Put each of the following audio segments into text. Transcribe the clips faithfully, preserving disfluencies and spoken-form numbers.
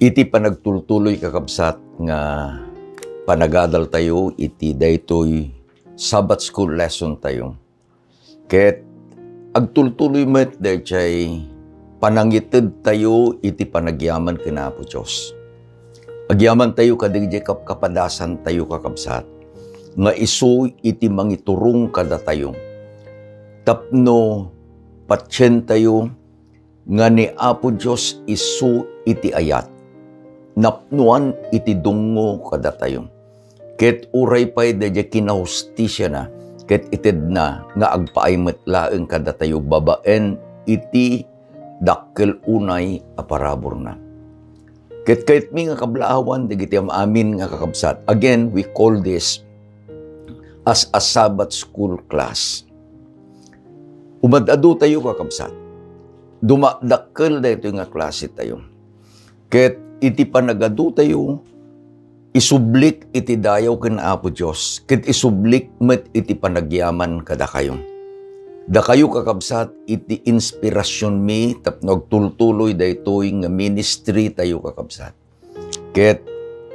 Iti panagtultuloy, kakabsat, nga panagadaltayo iti daytoy Sabbath School lesson tayo, ket agtultuloy met dayjay panangitedtayo iti panagyaman ken Apo Dios. Agyamantayo kadagiti kapkapadasantayo, kakabsat, nga isu iti mangiturong kadatayo tapno patientayo nga ni Apo Dios isu iti ayat, napnoan iti dungngo kadatayo. Ket uray pay daydiay kinahustisiana, ket itedna nga agpaay met laeng kadatayo babaen iti dakkel unay a paraburna. Ket kayatmi nga kablaawan dagiti am-amin nga kakabsat. Again, we call this as a Sabbath school class. Umad-adu tayo, kakabsat. Dumadakkel daytoy nga klase tayo. Ket iti panagadu tayo, isublik iti dayaw ken Apo Dios, ket isublik met iti panagyaman kadakayo. Dakayo, kakabsat, iti inspirasionmi tapno agtultuloy daytoy nga ministry tayo, kakabsat. Ket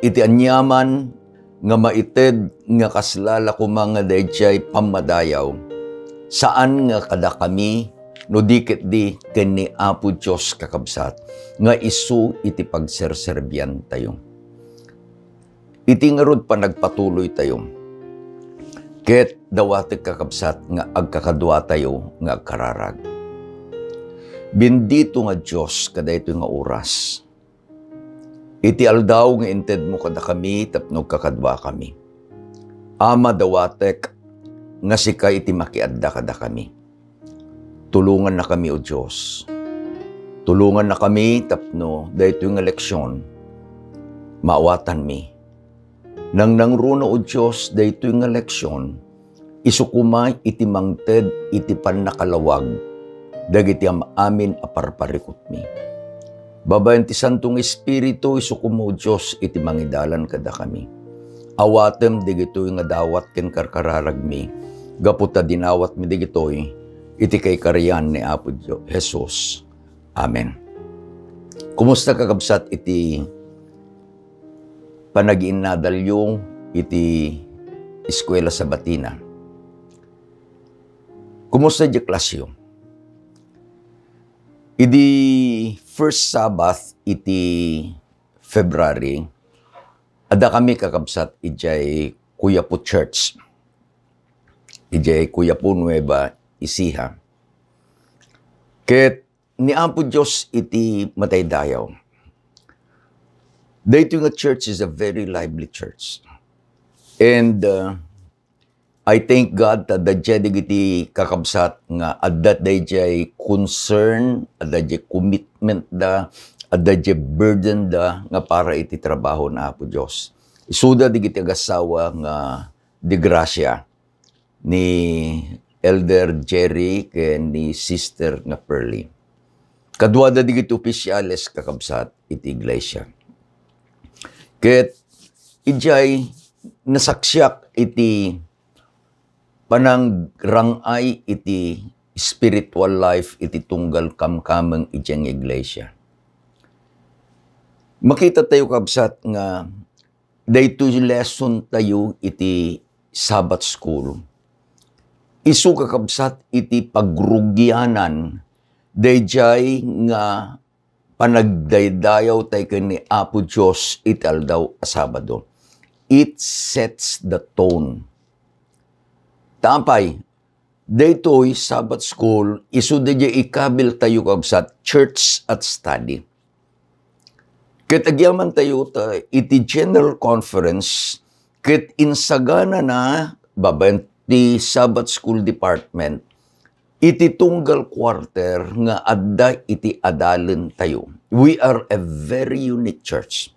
iti aniaman nga maited nga kasla la koma nga daydiay pammadayaw, saan nga kadakami, no di ketdi ken ni Apo Dios, kakabsat, nga isu iti pagserserbiantayo. Iti ngarud panagpatuloytayo, ket dawatek, kakabsat, nga agkakaduatayo nga agkararag. Bendito nga Dios kadaytoy nga oras. Iti aldaw nga intedmo kadakami tapno agkakaduakami. Ama, dawatek nga sika iti makiadda kadakami. Tulongannakami, O Dios. Tulongannakami tapno daytoy nga leksion maawatanmi. Nangnangruna, O Dios, daytoy nga leksion, isu koma iti mangted iti pannakalawag dagiti am-amin a parparikutmi. Babaen ti Santo nga Espiritu, isu koma, O Dios, iti mangidalan kadakami. Awatem dagitoy nga dawat ken karkararagmi, gapu ta dinawatmi dagitoy iti kaikarian ni Apo Dio-, Jesus. Amen. Kumusta, kakabsat, iti panagiinnadalyo iti eskuela Sabatina? Kumusta diay klasyo? Idi first Sabbath iti February, adda kami, kakabsat, idiay Quiapo Church, idiay Quiapo, Nueva Ecija. Ket ni Apo Dios iti mataydayaw. Daytoy nga church is a very lively church. And, uh, I thank God ta adda dagiti kakabsat nga adda daydiay concern, adda daydiay commitment da, adda daydiay burden da nga para iti trabaho ni Apo Dios. Isuda dagiti agassawa nga di gracia ni Elder Jerry ken ni Sister nga Pearly. Kaduada dagiti opisyales, kakabsat, iti iglesia. Ket idiay nasaksiak iti panangrang-ay iti spiritual life iti tunggal kamkameng idiay nga iglesia. Makita tayo, kabsat, nga daytoy lesson tayo iti Sabbath School. Isu, kakabsat, iti pagrugianan daydiay nga panagdaydayaw tay ken ni Apo Dios iti aldaw a Sabado. It sets the tone. Ta apay, daytoy Sabbath School, isu daydiay ikabil tayo, kabsat, church at study. Ket agyaman tayo ta iti General Conference, ket insaganana babaen ti Sabbath School Department, iti tunggal quarter nga adda iti adalen tayo. We are a very unique church.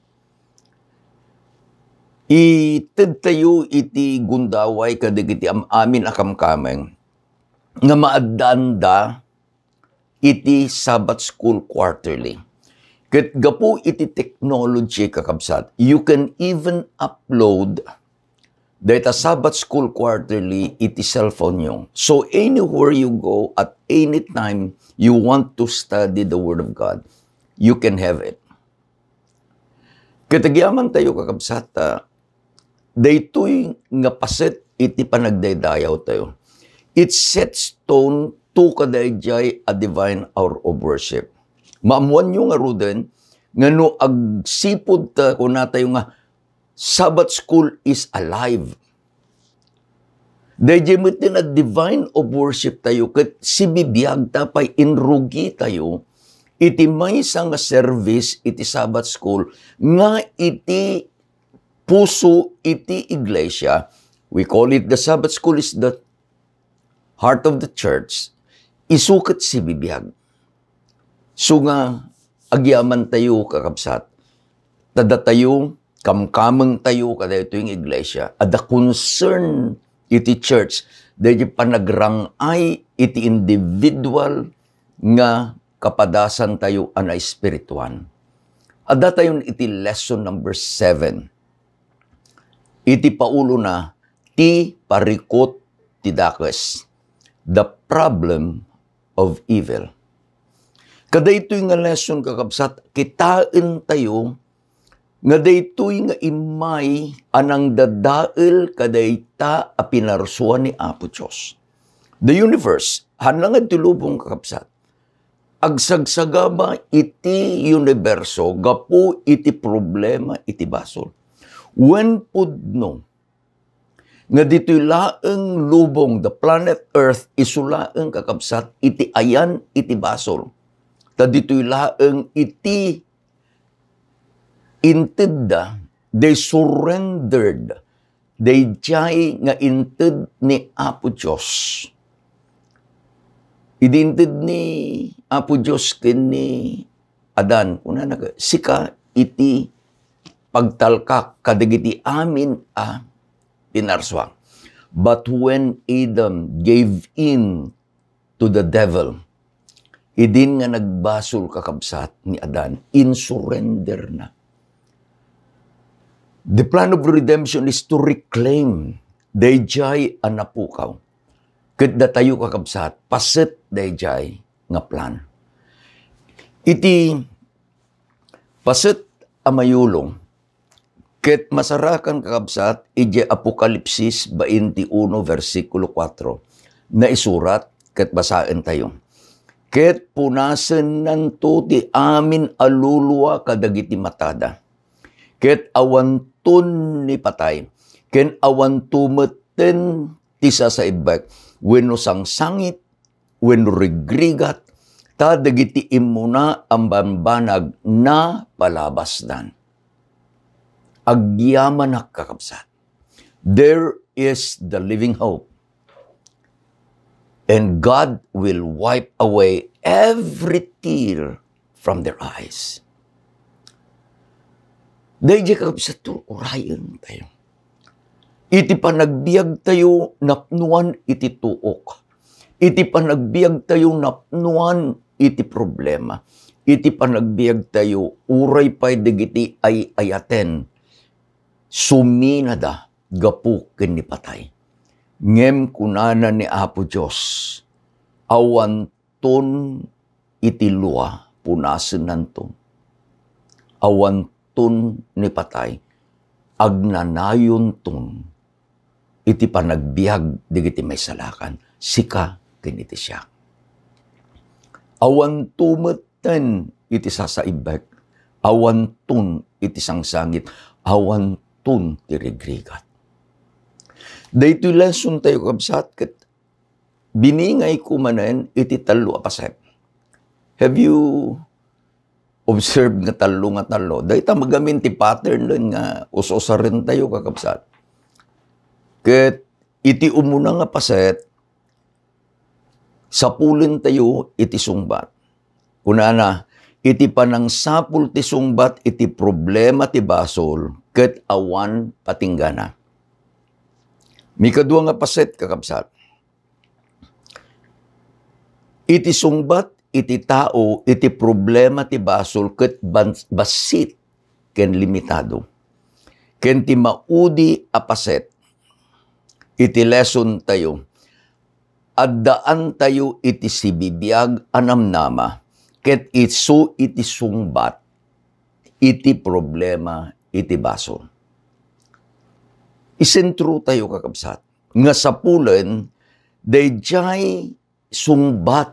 Ited tayo iti gundaway kadagiti am-amin a kamkameng nga maaddaanda iti Sabbath School Quarterly. Ket gapu iti technology, kakabsat, you can even upload dayta Sabbath School Quarterly iti cellphone-yo. So anywhere you go, at any time you want to study the Word of God, you can have it. Ket agyamantayo, kakabsat, a daytoy nga paset iti panagdaydayawtayo, it sets tone to kadaydiay a divine hour of worship. Maammoanyo ngaruden nga no agsipud ta kunatayo nga Sabbath school is alive. Daydiay met ti divine of worship tayo ket sibibiagta pay, inrugitayo iti maysa nga service iti Sabbath school nga iti puso iti iglesia. We call it the Sabbath school is the heart of the church. Isu ket sibibiag. So nga agyamantayo, kakabsat, ta datayo, kamkamengtayo kadaytoy nga iglesia, adda concern iti church, daydi panagrang-ay iti individual nga kapadasantayo a naespirituan. Addatayon iti lesson number seven. Iti paulona, ti parikut ti dakes, the problem of evil. Kadaytoy nga lesson, kakabsat, kitaentayo nga daytoy nga immay a nangdadael kadayta a pinarsuan ni Apo Dios. The universe, haan nga ti lubong, kakabsat, agsagsagaba iti uniberso gapu iti problema iti basol. Wen pudno nga ditoy laeng lubong, the planet Earth, isu laeng, kakabsat, iti ayan iti basol. Ta ditoy laeng iti intedda, they surrendered daydiay nga inted ni Apo Dios. Idi inted ni Apo Dios ken ni Adan, kunana, "Sika iti pagtalkak kadagiti amin a pinarsuak." But when Adam gave in to the devil, idin nga nagbasol, kakabsat, ni Adan, insurrender na. The plan of redemption is to reclaim daydiay a napukaw. Ket datayo, kakabsat, paset daydiay nga plan. Iti paset a mayulong, ket masarakan, kakabsat, idiay Apokalipsis baintiuno, bersikulo kuatro. Naisurat, ket basaentayo. "Ket punasennanto ti amin a lulua kadagiti matada. Ket awanton ni patay, ken awanto metten ti sasaibbek, wenno sangsangit, wenno rigrigat, ta dagiti immuna a bambanag napalabasdan." Agyamanak, kakabsat. There is the living hope. And God will wipe away every tear from their eyes. Daydiay, kakabsat, urayen tayo. Iti panagbiagtayo, napnuan iti tuok. Iti panagbiagtayo, napnuan iti problema. Iti panagbiagtayo, uray pay dagiti ay-ayaten, suminada gapu ken ni patay. Ngem kunana ni Apo Dios, "Awanton iti lua, punasennanto. Awanton ni patay, agnanayonton iti panagbiag dagiti maisalakan, sika ken iti siak. Awanto metten iti sasaibbek, awanton iti sangsangit, awanton ti rigrigat." Daytoy lesson tayo, kabsat, ket biningayko manen iti tallo a paset. Have you observed nga tallo nga tallo? Dayta magamin ti pattern den nga us-usaren tayo, kakabsat. Ket iti umuna nga paset, sapulen tayo iti sungbat. Kunana, iti panangsapul ti sungbat iti problema ti basol ket awan patinggana. Mikadua nga paset, kakabsat. Iti sungbat iti tao iti problema ti basol ket ban-, bassit ken limitado. Ken ti maudi a paset iti lesson tayo, addaantayo iti sibibiag a namnama ket isu iti sungbat iti problema iti basol. Isentro tayo, kakabsat, nga sapulen daydiay sungbat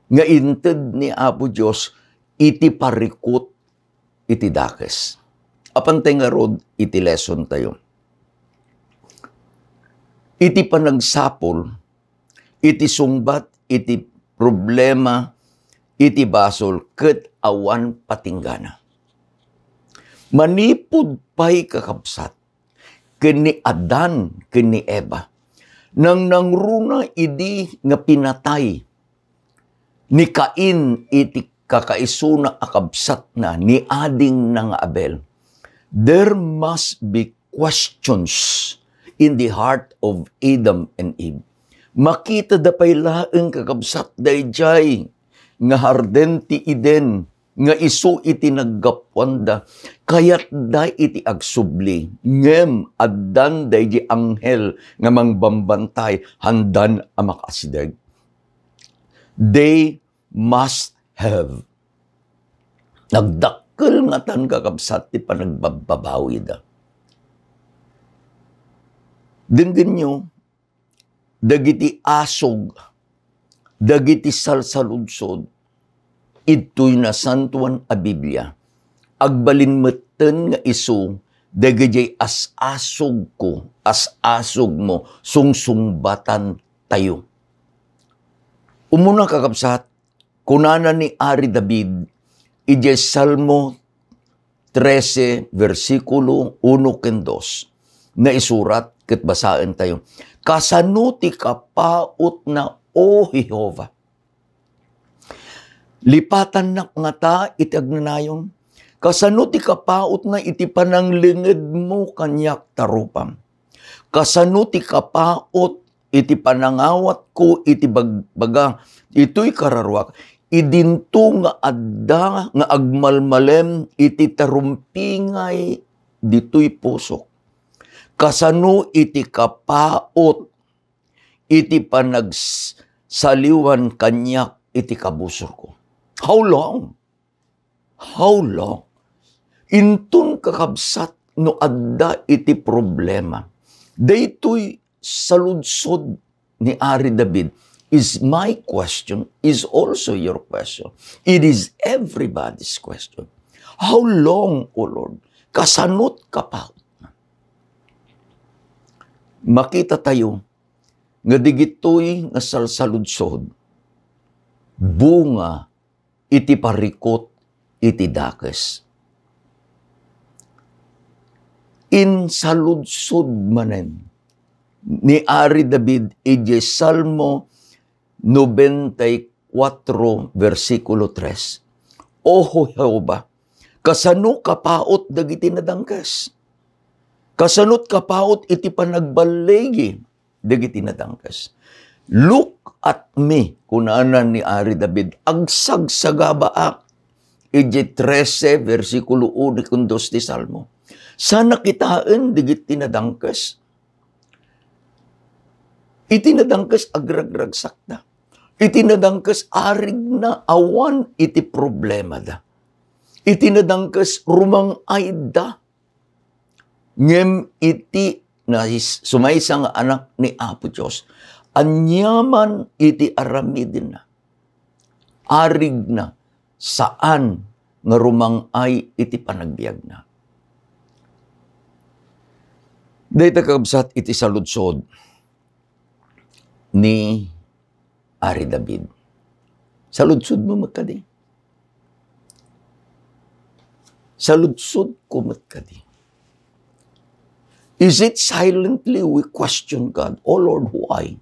nga inted ni Apo Dios iti parikut iti dakes. Apantay ngarud iti lesson tayo. Iti panagsapul, iti sungbat, iti problema, iti basol, ket awan patinggana. Manipud pay, kakabsat, ken ni Adan ken ni Eva, nangnangruna idi nga pinatay ni Cain iti kakaisuna a kabsatna, ni adingna nga Abel, there must be questions in the heart of Adam and Eve. Makitada pay laeng, kakabsat, daydiay nga harden ti Eden nga isu iti naggapuanda, kayatda iti agsubli, ngem addan daydi anghel nga mangbambantay, handan a makaasideg. They must have. Nagdakkel ngatan, kakabsat, ti panagbabbabawi da. Denggenyo, dagiti asog, dagiti salsaludsod, idtoy nasantoan a Biblia, agbalin metten nga isu dagiti as-asogko, as-asogmo, sungsungbatantayo. Umuna, kakabsat, kunana ni Ari David idiay Salmo trese, bersikulo uno ken dos, naisurat ket basaentayo, "Kasano ti kapautna, O Jehova? Lipatannak ngata iti agnanayon? Kasano ti kapautna iti pananglengedmo kaniak ta rupam? Kasano ti kapaut iti panangawatko iti bagbaga itoy kararuak, idinto nga adda nga agmalmalem iti tarumpingay ditoy pusok? Kasano iti kapaut iti panagsaliwan kaniak iti kabusorko?" How long? How long? Inton, kakabsat, no adda iti problema, daytoy saludsod ni Ari David is my question, is also your question. It is everybody's question. How long, O Lord? Kasanot kapaut? Makita tayo nga digitoy nga salsaludsod, bunga iti parikut iti dakes. Insaludsod manen ni Ari David idiay Salmo nobenta y kuatro, bersikulo tres, "O Jehova, kasano kapaut dagiti nadangkes? Kasano kapaut iti panagballigi dagiti nadangkes?" "Look at me," kunana ni Ari David, "agsagsagabaak." Idiay trese, bersikulo uno ken dos ti Salmo. Sana kitaen dagiti nadangkes. Iti nadangkes, agragragsakda. Iti nadangkes, arigna awan iti problemada. Iti nadangkes, rumang-ayda. Ngem iti nais-, sumaysa nga anak ni Apo Dios, aniaman iti aramidenna, arigna, saan nga rumang-ay iti panagbiagna. Dayta, kakabsat, iti saludsod ni Ari David. Saludsodmo met kadi? Saludsodko met kadi? Is it silently we question God, "O Lord, why?"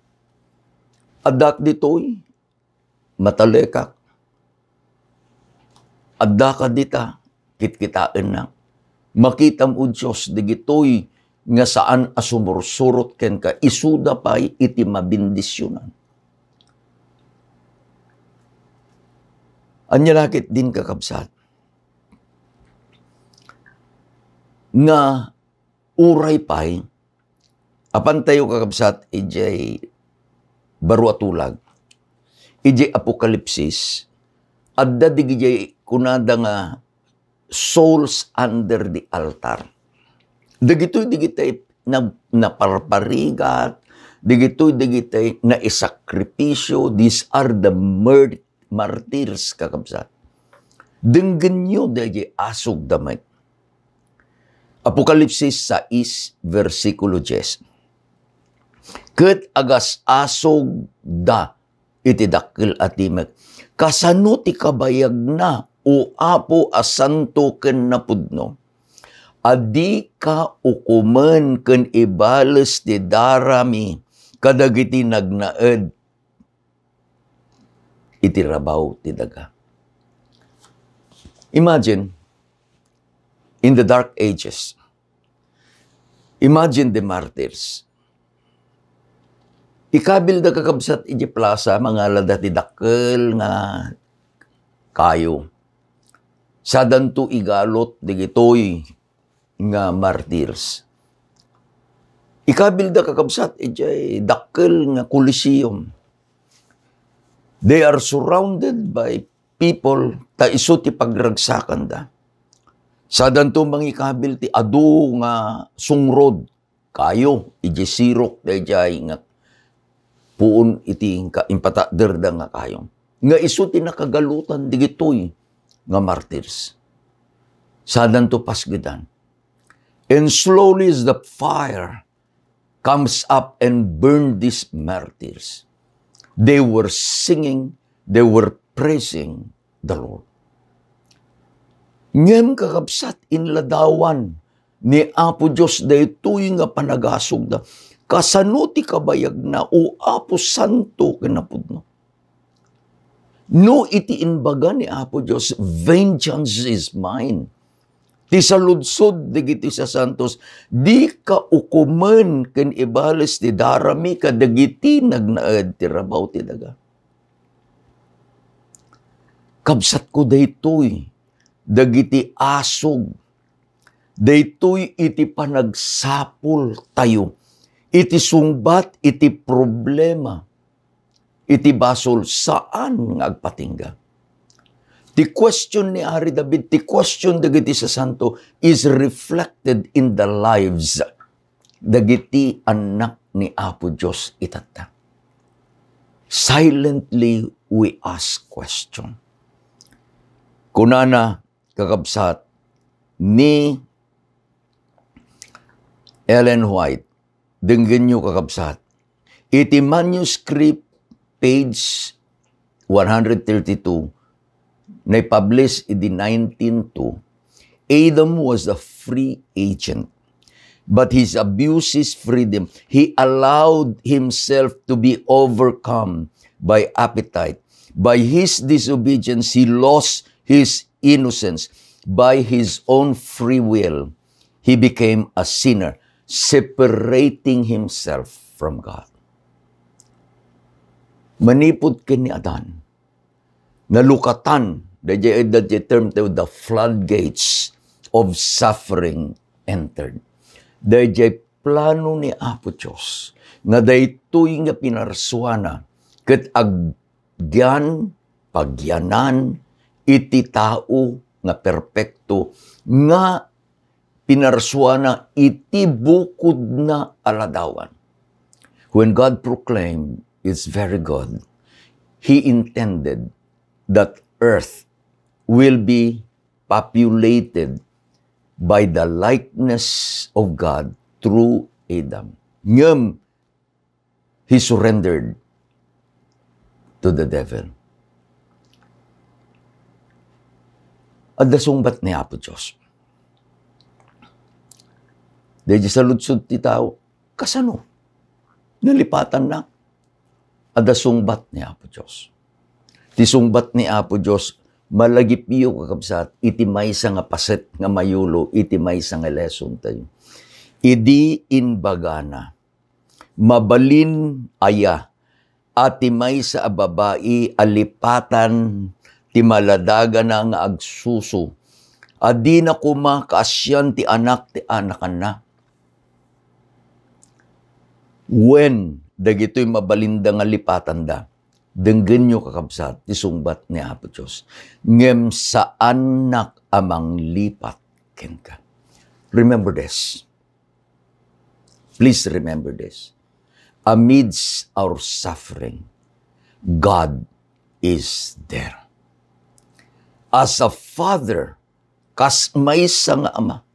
Addak ditoy, matalekak. Addaka dita, kitkitaennak. Makitam, O Dios, digitoy nga saan a sumursurot kenka, isuda pay iti mabendisionan. Ania la ketdin, kakabsat, nga uray pay, apantayo, kakabsat, idiay baro a tulag, idiay Apokalipsis, adda digidiay kunada nga souls under the altar. Dagitoy, dagitoy na, naparparigat, dagitoy, dagitoy naisakripisyo, these are the mur-, martyrs, kakabsat. Denggenyo daydi asugda met. Apokalipsis sais, bersikulo dies. Ket agas-asugda iti dakkel a timek. Kasano ti kabayagna, O Apo a santo ken napudno, a dika ukomen ken ibales ti darami kadagiti nagnaed iti rabaw ti daga. Imagine, in the dark ages, imagine the martyrs. Ikabilda, kakabsat, iti plasa, mangalada ti dakkel nga kayo. Sadanto igalut dagitoy nga martyrs. Ikabilda, kakabsat, idiay dakkel nga Coliseum. They are surrounded by people, ta isu ti pagragsakanda. Sadanto mangikabil ti adu nga sungrod kayo, idiay sirok daydiay nga puon iti inka-, impatadderda nga kayo. Nga isu ti nakagalutan digitoy nga martyrs. Sadanto pasgedan. And slowly as the fire comes up and burned these martyrs, they were singing, they were praising the Lord. Ngem, kakabsat, inladawan ni Apo Dios daytoy nga panagasugda. Kasano ti kabayagna, O Apo, santo ken napudno? No iti imbaga ni Apo Dios, "Vengeance is mine." Ti saludsod dagiti sasantos, dika ukomen ken ibales ti darami kadagiti nagnaed ti rabaw ti daga. Kabsatko, daytoy dagiti asug, daytoy iti panagsapul tayo, iti sungbat, iti problema, iti basol, saan nga agpatingga. Ti question ni Ari David, ti question dagiti sasanto is reflected in the lives dagiti annak ni Apo Dios itatta. Silently we ask question. Kunana, kakabsat, ni Ellen White, denggenyo, kakabsat, iti manuscript, page one hundred thirty-two, naipublish idi nineteen two, Adam was a free agent, but his abuse his freedom. He allowed himself to be overcome by appetite. By his disobedience, he lost his innocence. By his own free will, he became a sinner, separating himself from God. Manipud ken ni Adan, nalukatan, daydiay, daydiay term tayo, the floodgates of suffering entered. Daydiay plano ni Apo Dios nga daytoy nga pinarsuana ket agyan, pagyanan iti tao nga perpekto nga pinarsuana iti bukodna a ladawan. When God proclaimed, "It's very good," He intended that earth will be populated by the likeness of God through Adam. Ngem, he surrendered to the devil. Adda sungbat ni Apo Dios. Daydi saludsod ti tao, kasano? Nalipatannak. Adda sungbat ni Apo Dios. Ti sungbat ni Apo Dios, malagipyo, kakabsat, iti maysa nga paset nga mayulo, iti maysa nga lesson tayo. Idi imbagana, mabalin aya a ti maysa a babai a lipatan ti maladagana nga agsuso, a dina koma kaasian ti anak ti anakanna? Wen dagitoy mabalinda nga lipatanda, Denggenyo, kakabsat, ti sungbat ni Apo Dios. Ngem saannak a manglipat kenka. Remember this. Please remember this. Amidst our suffering, God is there. As a father, kas maysa nga ama,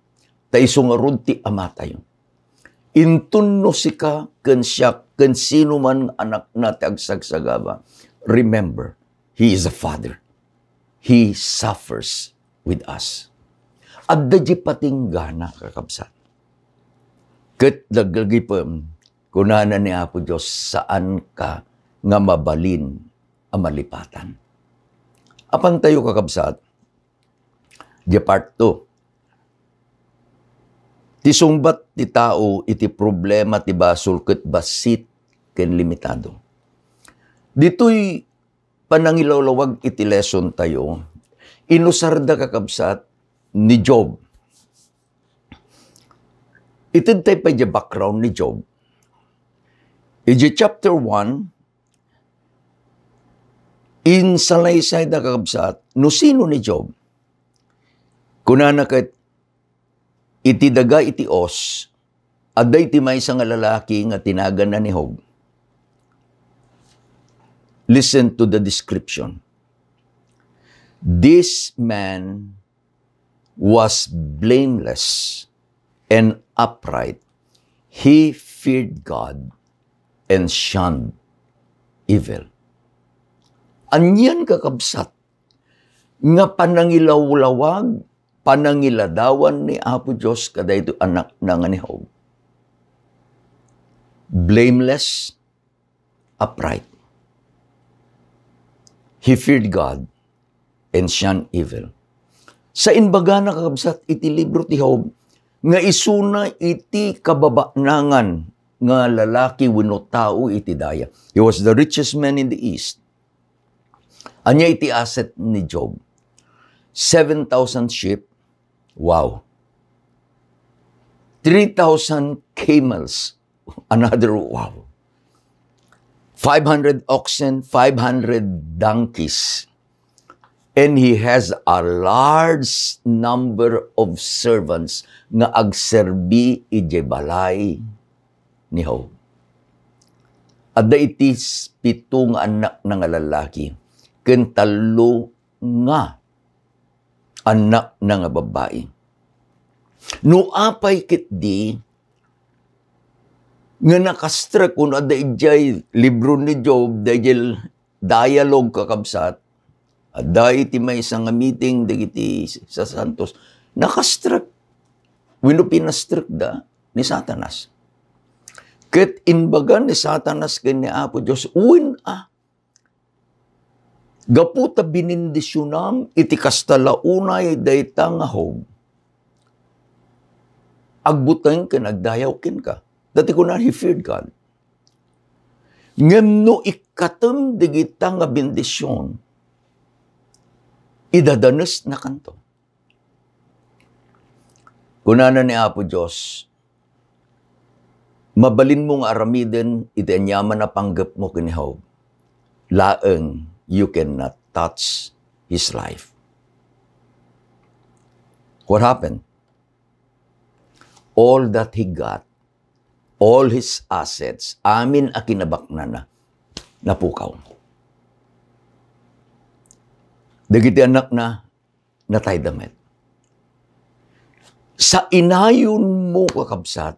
ta isu ngarud ti amatayo. Inton no sika ken siak ken sino man nga anakna ti agsagsagaba, remember, He is a father. He suffers with us. Adda di patinggana, kakabsat. Ket laglagipem, kunana ni Apo Dios, saanka nga mabalin a malipatan. Apantayo, kakabsat, di part two. Ti sungbat ti tao iti problema ti basol ket bassit ken limitado. Ditoy panangilawlawag iti lesson tayo, inusarda, kakabsat, ni Job. Ited tayo pay di background ni Job. Iti chapter one, insalaysayda, kakabsat, no sino ni Job. Kunana ket, iti daga iti Uz, adda iti maysa nga lalaki nga tinaganna ni Job. Listen to the description. This man was blameless and upright. He feared God and shunned evil. Anian, kakabsat, nga panangilawlawag, panangiladawan ni Apo Dios kadaytoy anakna nga ni Job? Blameless, upright. He feared God and shunned evil. Sa imbagana, kakabsat, iti libro ti Job, nga isuna iti kababanangan nga lalaki wenno tao iti daya. He was the richest man in the East. Ania iti asset ni Job? Seven thousand sheep. Wow. Three thousand camels. Another wow. Five hundred oxen, five hundred donkeys. And he has a large number of servants nga agserbi idiay balay ni Job. Adda iti s-, pito nga annakna nga lalaki ken tallo nga annakna nga babbai. No apay ketdi nga nakastrek, wenno adda idiay libro ni Job, daydiay dialogue, kakabsat, adda iti maysa nga meeting dagiti sasantos, nakastrek wenno pinastrekda ni Satanas. Ket imbaga ni Satanas ken ni Apo Dios, "Wen a, gapu ta binindisionam iti kasta la unay dayta nga Job, agbuteng ken agdayaw kenka." Dati kuna, he feared God. Ngem no ikkatem dagita nga bendision, idadanesnakanto. Kunana ni Apo Dios, "Mabalinmo nga aramiden iti aniaman a panggepmo ken ni Job. Laeng, you cannot touch his life." What happened? All that he got, all his assets, amin a kinabaknana, napukaw. Dagiti annakna, natayda met. Sa inayonmo, kakabsat,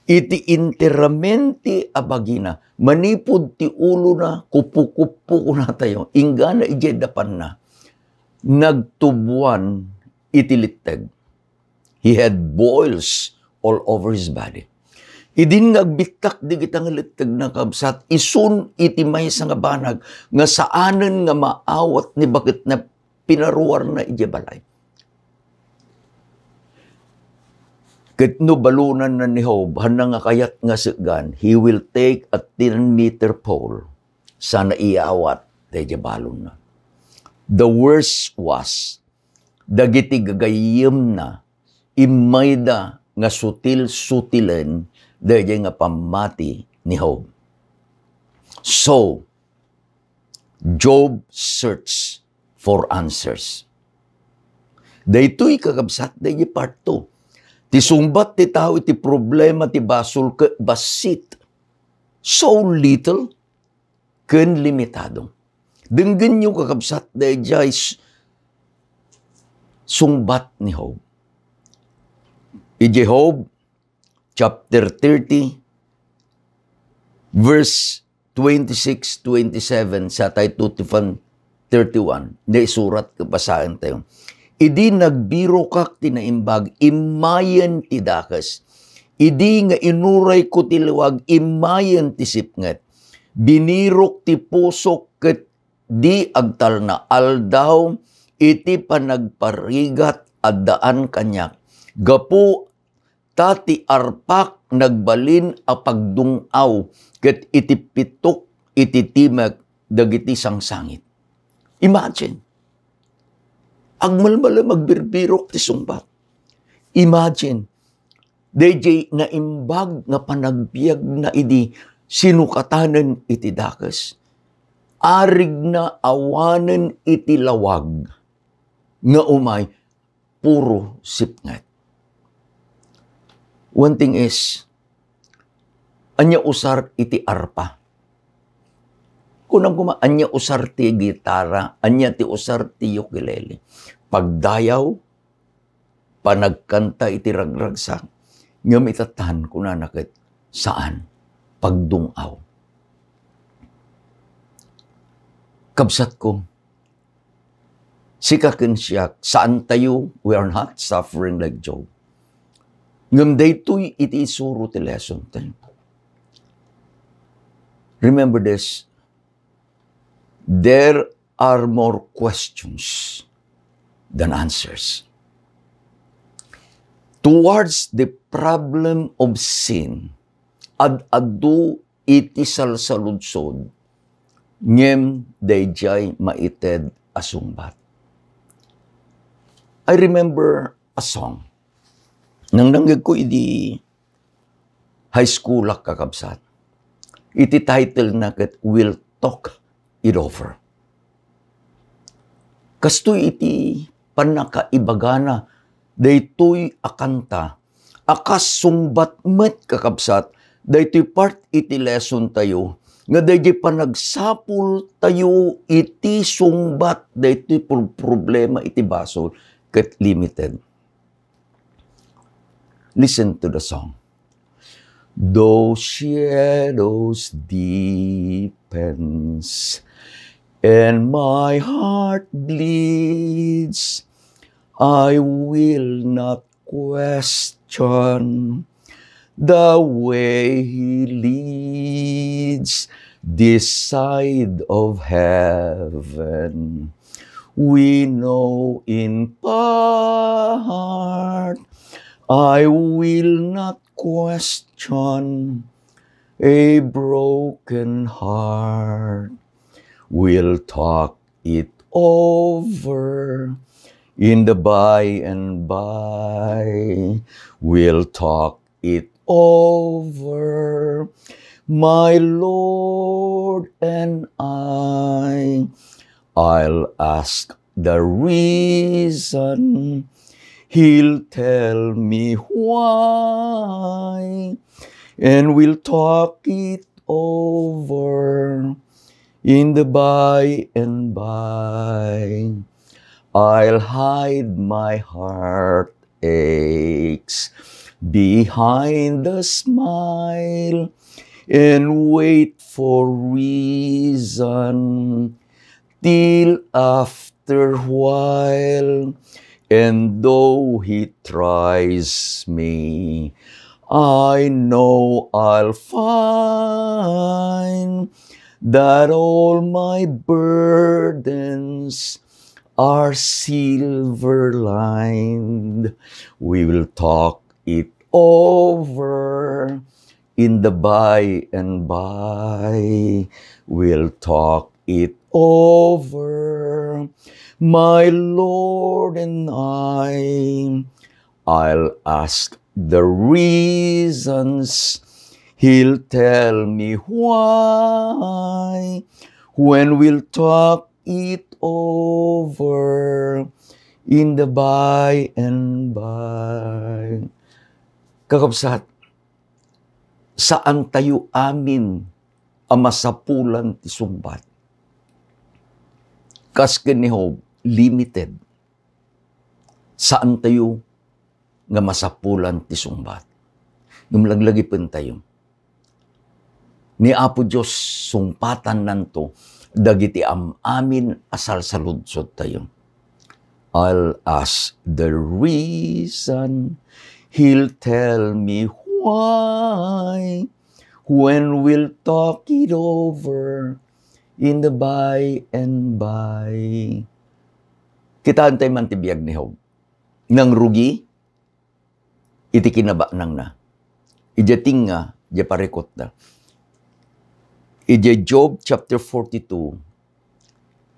iti enteramente a bagina, manipud ti ulona, kuppo-kuppo kunatayo, inggana idiay dapanna, nagtubuan iti litteg. He had boils all over his body. Idin nga agbittak dagita nga lettegna, kabsat, isun iti maysa nga banag nga saanen nga maawat ni baketna, pinaruarna idiay balay. Ket no balonanna ni Job, hanna nga kayat nga sekgan, he will take a ten meter pole, sana iyawat daydiay balonna. The worst was, dagiti gagayyemna, immayda nga sutil-sutilen daydiay nga pammati ni Job. So, Job search for answers. Daytoy, kakabsat, daydi part two. Ti sungbat ti tao iti problema ti basol ket bassit. So little ken limitado. Denggenyo, kakabsat, daydiay s-, sungbat ni Job. Idiay Job chapter thirty, verse twenty-six, twenty-seven, sa tayo tutupan thirty-one, naisurat, kabasaen tayo. Idi nagbirokak ti naimbag, immayen ti dakes. Idi nga inurayko ti liwag, immayen ti sipnget. Binirok ti pusok ket di agtalna. Aldaw iti panagparigat addaan kaniak. Gapu ta ti arpak nagbalin a pagdung-aw, ket iti pitok iti timek dagiti sangsangit. Imagine, agmalmalem, agbirbirok ti sungbat. Imagine, daydiay naimbag nga panagbiagna idi sinukatanen iti dakes. Arigna awanen iti lawag nga umay puro sipnget. One thing is, ania usar iti arpa? Kunam koma, ania usar ti gitara? Ania ti usar ti ukulele? Pagdayaw, panagkanta iti ragragsak, ngem itatan, kunana ket, saan, pagdung-aw. Kabsatko, sika ken siak, saan tayo, we are not suffering like Job. Ngem daytoy iti isuro ti lesson tayo. Remember this, there are more questions than answers. Towards the problem of sin, ad-adu iti salsaludsod, ngem daydiay maited a sungbat. I remember a song. Nangnangngegko idi high school ak, kakabsat. Iti title na ket We'll Talk It Over. Kastoy iti pannakaibagana daytoy a kanta a kas sungbat met, kakabsat, daytoy part iti lesson tayo nga daydi panagsapul tayo iti sungbat daytoy pro-, problema iti basol ket limited. Listen to the song. Though shadows deepens and my heart bleeds, I will not question the way he leads this side of heaven. We know in part, I will not question a broken heart. We'll talk it over in the by and by. We'll talk it over, my Lord and I. I'll ask the reason. He'll tell me why. And we'll talk it over in the by and by. I'll hide my heartaches behind the smile and wait for reason till after while. And though he tries me, I know I'll find that all my burdens are silver lined. We will talk it over in the by and by. We'll talk it over, my Lord and I. I'll ask the reasons. He'll tell me why. When we'll talk it over in the by and by. Kakabsat, saan tayo amin a masapulan ti sungbat. Kas ken ni Job, limited. Saan tayo nga masapulan ti sungbat. Ngem laglagipentayo. Ni Apo Dios sungpatannanto dagiti am-amin a salsaludsodtayo. I'll ask the reason. He'll tell me why when we'll talk it over in the by and by. Kitaen tayo man ti biag ni Job. Nangrugi iti kinabaknangna. Idiay tengnga, idiay parikutna. Idiay Job chapter forty-two,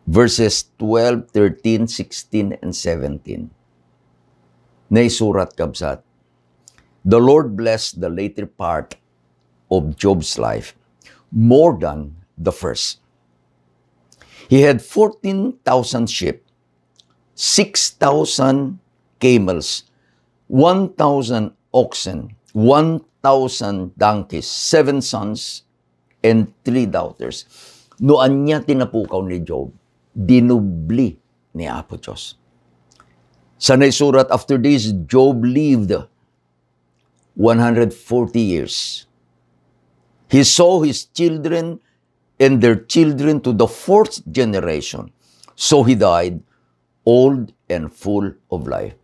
verses twelve, thirteen, sixteen, and seventeen. Naisurat, kabsat, "The Lord blessed the later part of Job's life more than the first. He had fourteen thousand sheep, six thousand camels, one thousand oxen, one thousand donkeys, seven sons, and three daughters." No ania ti napukaw ni Job, dinubli ni Apo Dios. Sa naisurat, "After this, Job lived one hundred forty years. He saw his children and their children to the fourth generation. So he died old and full of life."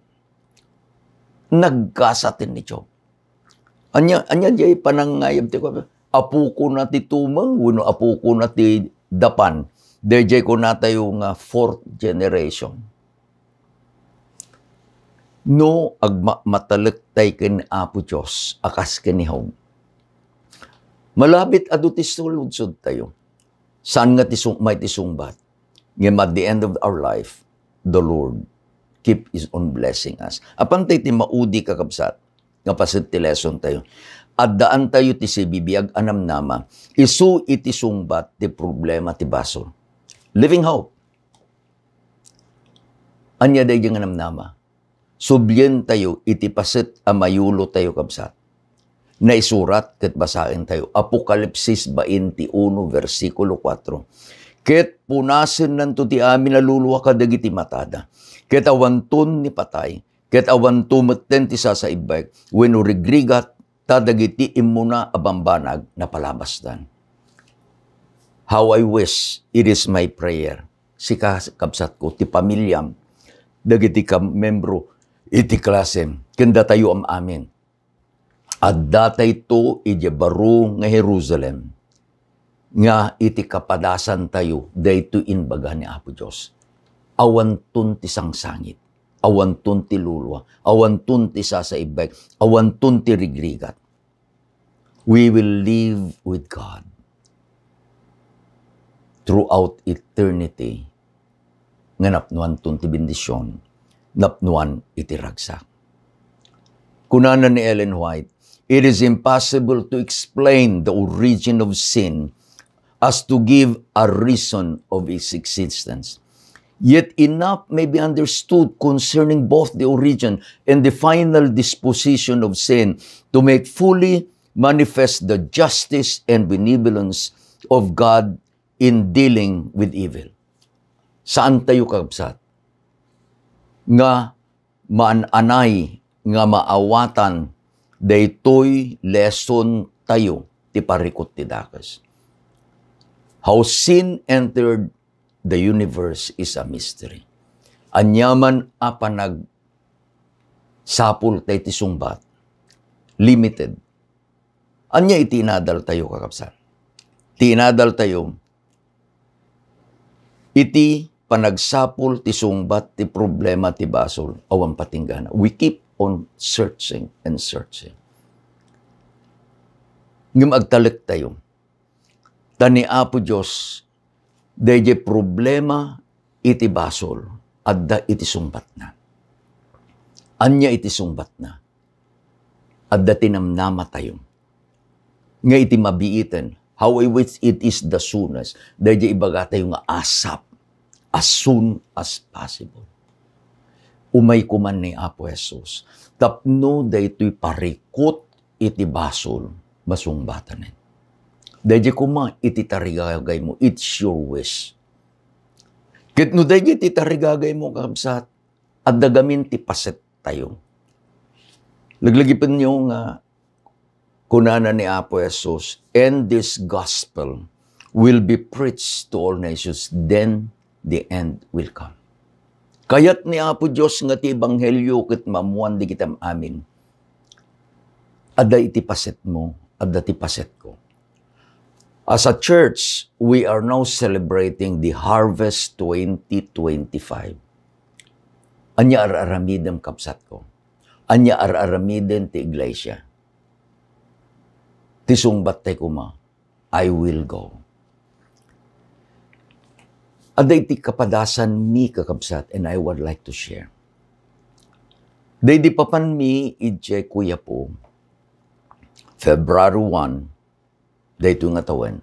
Nagkasat ni Job. Ania, ania diay panangayab ti kuan? Apokona ti tumeng wenno apokona ti dapan? Daydiay kunatayo nga fourth generation. No agma-, matalektay ken Apo Dios a kas ken ni Job, malabit adu ti saludsodtayo. Saan nga ti sung-, may ti sungbat? Ngem at the end of our life, the Lord keep His on blessing us. Apan tay ti maudi, kakabsat, nga paset ti lesson tayo. Addaantayo ti sibibiag a namnama. Isu iti sungbat ti problema ti basol. Living hope. Ania daydi nga namnama? Sublientayo iti paset a mayulotayo, kabsat. Naisurat ket basaentayo, Apokalipsis twenty-one, bersikulo kuatro, "Ket punasennanto ti amin a lulua kadagiti matada, ket awanton ni patay, ket awanto metten ti sasaibbek wenno rigrigat, ta dagiti immuna a bambanag napalabasdan." How I wish, it is my prayer, sika, kabsatko, ti pamiliam, dagiti kam-, membro iti klasem, ken datayo am-amin. Addatayto idiay baro nga Jerusalem, nga iti kapadasantayo daytoy imbaga ni Apo Dios. Awanton ti sangsangit, awanton ti lulua, awanton ti sasaibbek, awanton ti rigrigat. We will live with God throughout eternity nga napnuanton ti bendision, napnuan iti ragsak. Kunana ni Ellen White, "It is impossible to explain the origin of sin as to give a reason of its existence. Yet enough may be understood concerning both the origin and the final disposition of sin to make fully manifest the justice and benevolence of God in dealing with evil." Saan tayo, kabsat, nga maan-anay nga maawatan daytoy lesson tayo ti parikut ti dakes. How sin entered the universe is a mystery. Aniaman a panagsapul tay ti sungbat, limited. Ania iti inadal tayo, kakabsat? Ti inadal tayo, iti panagsapul ti sungbat ti problema ti basol, awan patinggana. We keep on searching and searching. Ngem agtalek tayo. Ta ni Apo Dios, daydiay problema iti basol, adda iti sungbatna. Ania iti sungbatna? Adda ti namnama tayo nga iti mabiiten, How I wish it is the soonest. Daydiay ibagatayo nga ASAP. As soon as possible. Umay koma ni Apo Jesus. Tapno daytoy parikut iti basol, masungbatanen. Daydiay koma iti tarigagaymo, it's your wish. Ket no daydiay ti tarigagaymo, kabsat, adda gamin ti pasettayo. Laglagipenyo nga kunana ni Apo Jesus, "And this gospel will be preached to all nations, then the end will come." Kayat ni Apo Dios nga ti ebanghelio ket maammoan dagiti am-amin. Adda iti pasetmo, adda ti pasetko. As a church, we are now celebrating the harvest twenty twenty-five. Ania ar-aramidem, kabsatko? Ania ar-aramiden ti iglesia? Ti sungbattay koma, "I will go." Adda iti kapadasanmi, kakabsat, and I would like to share. Daydi papanmi idiay Quiapo, February one, daytoy nga tawen.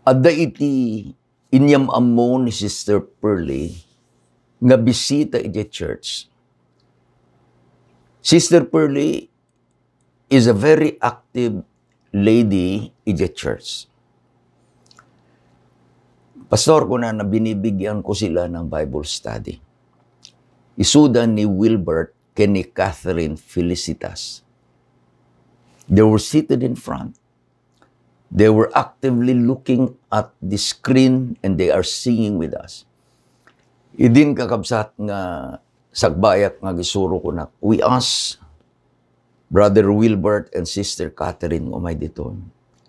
Adda iti inyam-ammo ni Sister Pearly nga bisita idiay church. Sister Pearly is a very active lady idiay church. "Pastor," kunana, "binibigyan ko sila ng Bible study." Isuda ni Wilbert ken ni Catherine Felicitas. They were seated in front. They were actively looking at the screen and they are singing with us. Idin, kakabsat, nga sagbayak nga agisuro, kunak, "We ask Brother Wilbert and Sister Catherine nga umay ditoy."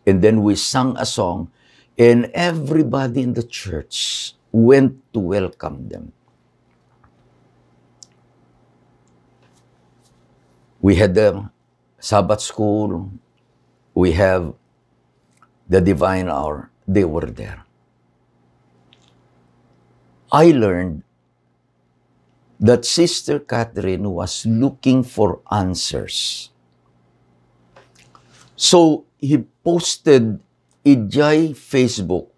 And then we sang a song, and everybody in the church went to welcome them. We had the Sabbath school, we have the divine hour. They were there. I learned that Sister Catherine was looking for answers. So he posted idiay Facebook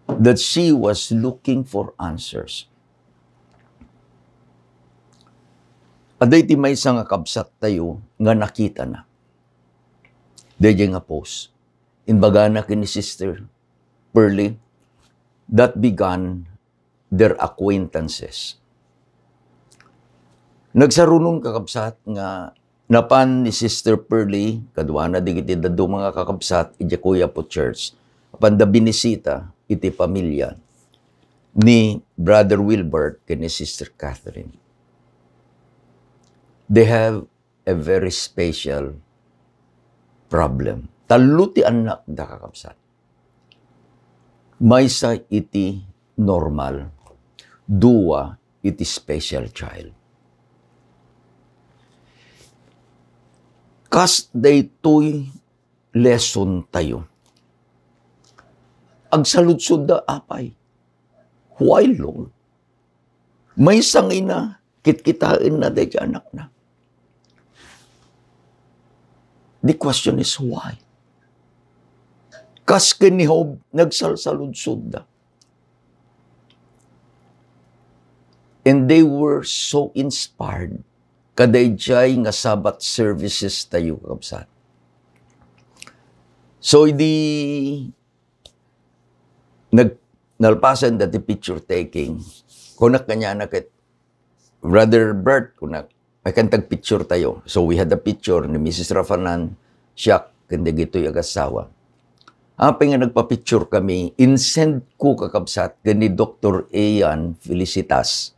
that she was looking for answers. Adda iti maysa nga kabsattayo nga nakitana daydiay nga post. Imbagana ken ni Sister Pearly, that began their acquaintances. Nagsarunon, kakabsat, nga napan ni Sister Pearly kaduana dagiti dadduma nga kakabsat idiay Quiapo Church, apanda binisita iti pamilya ni Brother Wilbert ken ni Sister Catherine. They have a very special problem. Tallo ti annakda, kakabsat. Maysa iti normal, dua iti special child. Kas daytoy lesson tayo. Agsaludsodda, apay. Why, Lord? Maysa nga ina, kitkitaenna daydiay anakna. The question is why? Kas ken ni Job, nagsalsaludsodda. And they were so inspired kadaydiay nga Sabbath services tayo, kakabsat. So, idi nag-, nalpasen dati picture taking, kunak kaniana ket, "Brother Bert," kunak, "ay, kan tagpicture tayo." So, we had a picture ni Missus Rafanan, siak, ken dagitoy agassawa. Apay nga nagpapicture kami, insend ko, kakabsat, ken ni Doktor Ian Felicitas.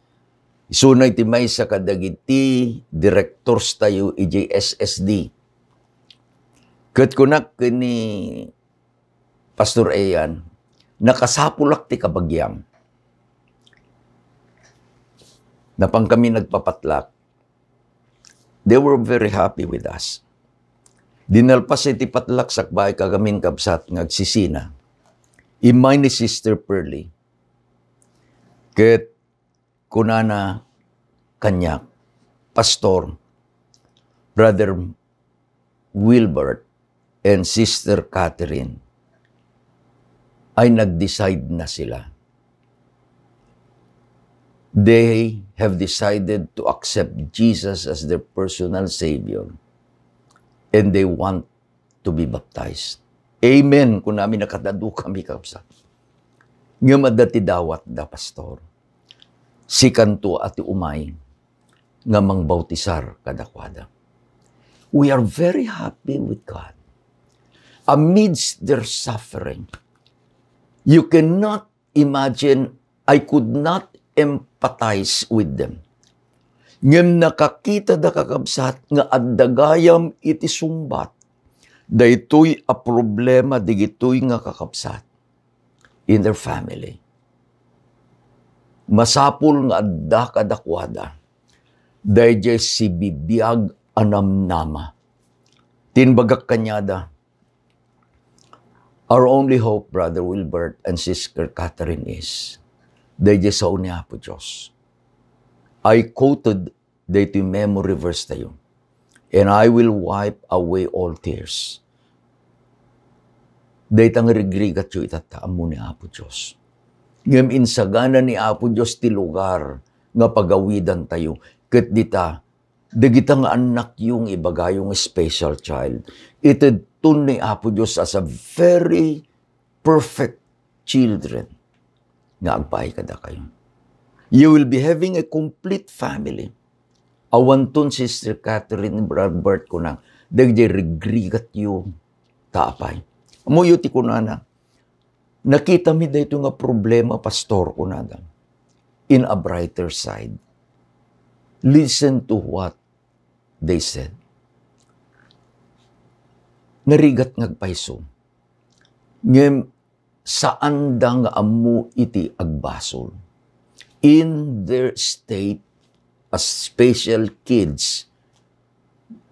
Isuna iti maysa kadagiti directors tayo idiay S S D. Ket kunak ken ni Pastor Ian, "Nakasapulak ti kabagiam." Napan kami nagpapatlak. They were very happy with us. Dinalpas iti patlak, sakbay kagamin, kabsat, nga agsisina. Immay ni Sister Pearly. Ket kunana kaniak, "Pastor, Brother Wilbert and Sister Catherine ay nag-decide na sila. They have decided to accept Jesus as their personal Savior, and they want to be baptized. Amen. Kunami, nakadadu kami, kakabsat. Ngem adda ti dawat da, Pastor. Sikanto a ti umay nga mangbautisar kadakuada. We are very happy with God. Amidst their suffering, you cannot imagine, I could not empathize with them. Ngem nakakita da, kakabsat, nga adda gayam iti sungbat daytoy a problema digitoy nga kakabsat in their family. Masapul nga adda kadakuada dayjay sibibiag a namnama. Tinbagak kaniada, "Our only hope, Brother Wilbert and Sister Catherine, is dayjay sao ni Apo Dios." I quoted daytoy memory verse tayo, "And I will wipe away all tears." Dayta nga rigrigatyo itatta, ammo ni Apo Dios. Ngem insagana ni Apo Dios ti lugar nga pagawidantayo, ket dita, dagita nga annakyo nga ibagayo nga special child, itedton ni Apo Dios as a very perfect children nga agpaay kadakayo. You will be having a complete family. Awanton, Sister Catherine, Brother Bert, kunang, dagiti rigrigatyo, ta apay. Ammoyo ti kunana, "Nakitami daytoy nga problema, Pastor," kunada, "in a brighter side." Listen to what they said. Narigat nga agpayso. Ngem saanda nga ammo iti agbasol. In their state as special kids,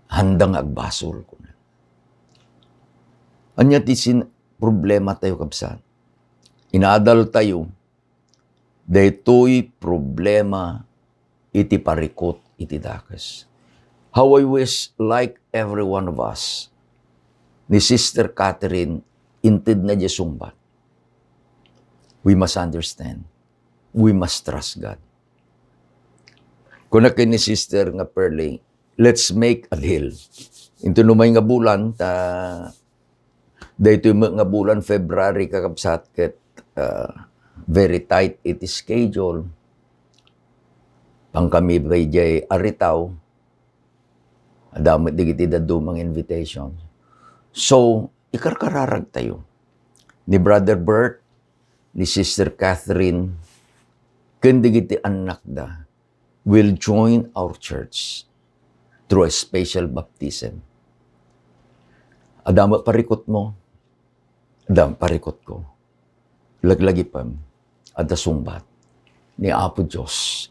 haanda nga agbasol, kuna. Ania ti sin-, problema tayo, kabsat? Inadal tayo, daytoy problema iti parikut iti dakes. How I wish, like every one of us, ni Sister Catherine, intedna diay sungbat. We must understand. We must trust God. Kuna ken ni Sister nga Pearly, "Let's make a deal." Inton umay nga bulan, ta daytoy met nga bulan, February, kakabsat, ket, ah, very tight iti schedule. Pangkami pay diay Aritaw, adda met dagiti dadduma nga invitation. So, ikarkararag tayo. Ni Brother Bert, ni Sister Catherine, ken dagiti annakda will join our church through a special baptism. Adda met parikutmo, adda met parikutko. Laglagipem, adda sungbat ni Apo Dios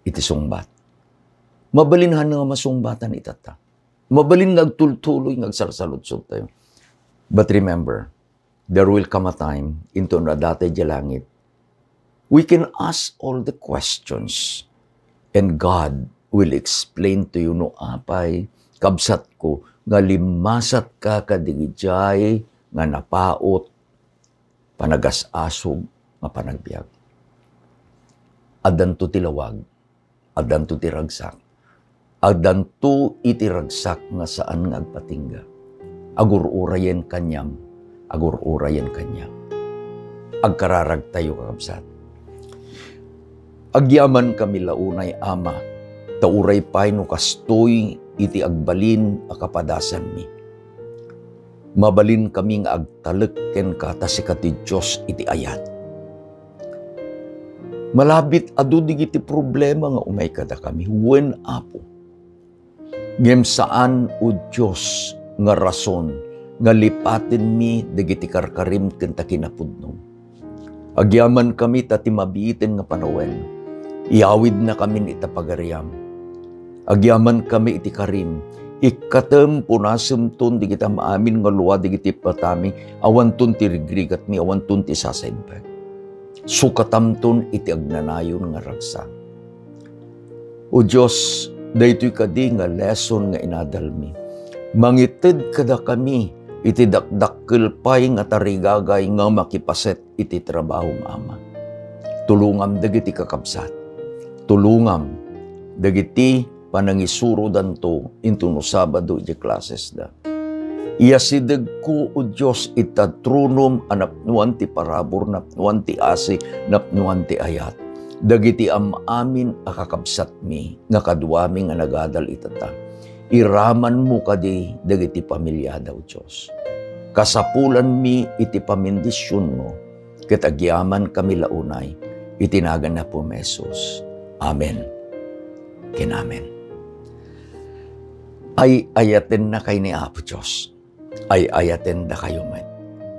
iti sungbat. Mabalin nga masungbatan itatta. Mabalin nga agtultuloy nga agsalsaludsod tayo. But remember, there will come a time inton adda tay diay langit. We can ask all the questions, and God will explain to you no apay, kabsatko, nga limmasatka kadigijay nga napaut, panagas-asog nga panagbiag. Addanto ti lawag, addanto ti ragsak, addanto iti ragsak nga saan nga agpatingga. Agur-urayen kaniam, agur-urayen kaniak. Agkararagtayo, kakabsat. Agyamankami la unay, Ama, ta uray pay no kastoy iti agbalin a kapadasanmi. Mabalinkami nga agtalek kenka ta sika ti Dios iti ayat. Malabit adu dagiti problema nga umay kadakami. Wen, Apo. Ngem saan, O Dios, nga rason nga lipatenmi dagiti karkarim ken ta kinapudnom. Agyamankami ta ti mabiiten nga panawen, iyawidnakamin ita pagariam. Agyamankami iti karim, ikkatem, punasemton dagiti amin nga lua dagiti patami, awanton ti rigrigatmi, awanton ti sasaibbek. Sukatamton iti agnanayon nga ragsak. O Dios, daytoy kadi nga lesson nga inadalmi. Mangited kadakami iti dakdakkel pay nga tarigagay nga makipaset iti trabahom, Ama. Tulongam dagiti kakabsat. Tulongam dagiti panangisurodanto intono Sabado iti classes da. Iyasidegko, O Dios, ita tronom a napnoan ti parabur, napnoan ti asi, napnoan ti ayat. Dagiti am-amin a kakabsatmi nga kaduami nga nagadal itata. Iramanmo kadi dagiti pamiliada, O Dios. Kasapulanmi iti pamindisionmo, ket agyamankami la unay iti nagan ni Apo Jesus. Amen ken amen. Ay-ayatennakay ni Apo Dios. Ay-ayatendakayo met.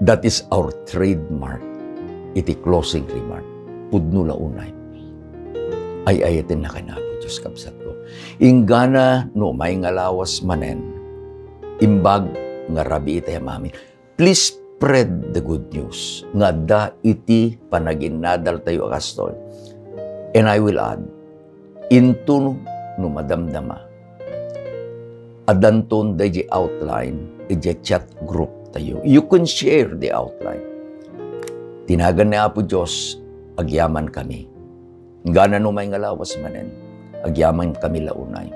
That is our trademark iti closing remark. Pudno la unay. Ay-ayatennakay ni Apo Dios, kabsatko. Inggana no umay nga lawas manen, imbag nga rabii ti am-amin. Please spread the good news nga adda iti panaginnadaltayo a kastoy. And I will add, inton no madamdama, addanton daydi outline idiay chat group tayo. You can share the outline. Ti nagan ni Apo Dios, agyamankami. Inggana no umay nga lawas manen, agyamankami la unay.